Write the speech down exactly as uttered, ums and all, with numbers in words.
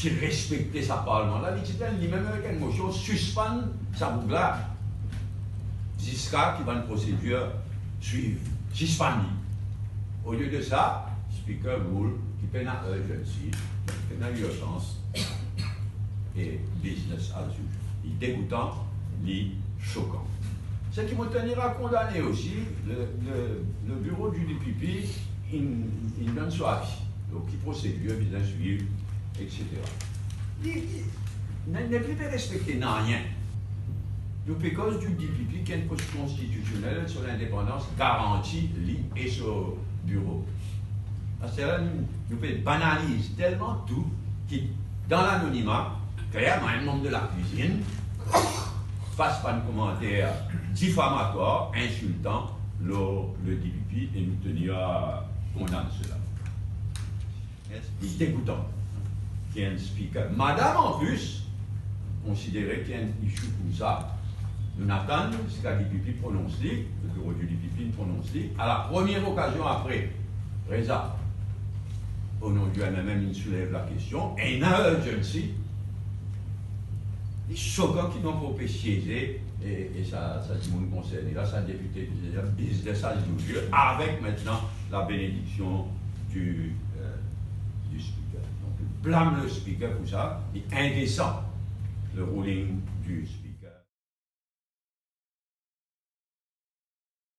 ti respekte sa parlman la, li ti dir limem avek enn mosion, sispann sa boug la ziska ki bann prosedir swiv, sispann li. Olie de sa, Speaker rule ki pena urgency, ki pena irzans, e business as usual. Li degoutan, li sokan. Seki mo tenir a kondane osi, le, le, le biro du D P P inn, inn donn so avi. Donk, ki prosedir bizin swiv, et cetera. Li, li, ne, nepli pe respekte nanye. Nou pe koz du D P P ki enn pos konstitisionel, so lindepandans garanti, li e so biro. Aster la, nou, nou pe banaliz telman tou ki dan lanonima, klerman, enn manb de lakwizinn pas bann komanter difamatwar, insiltan lor le D P P e nou tenir a kondann sela. Li degoutan ki enn speaker, madam an plis, konsidere ki enn issue koumsa, nou atann ziska D P P pronons li, le biro du D P P pronons li, a la première occasion apre, Reza, o non di M M M, inn soulev lakestion, ena urgency, li sokan ki nou ankor pe sieze, e, e sa, sa dimoun konserne la, sa depite, business as usual, avek aster la benediksion du, euh, du speaker. Donk, blam le speaker pou sa, li indesan, le ruling du speaker.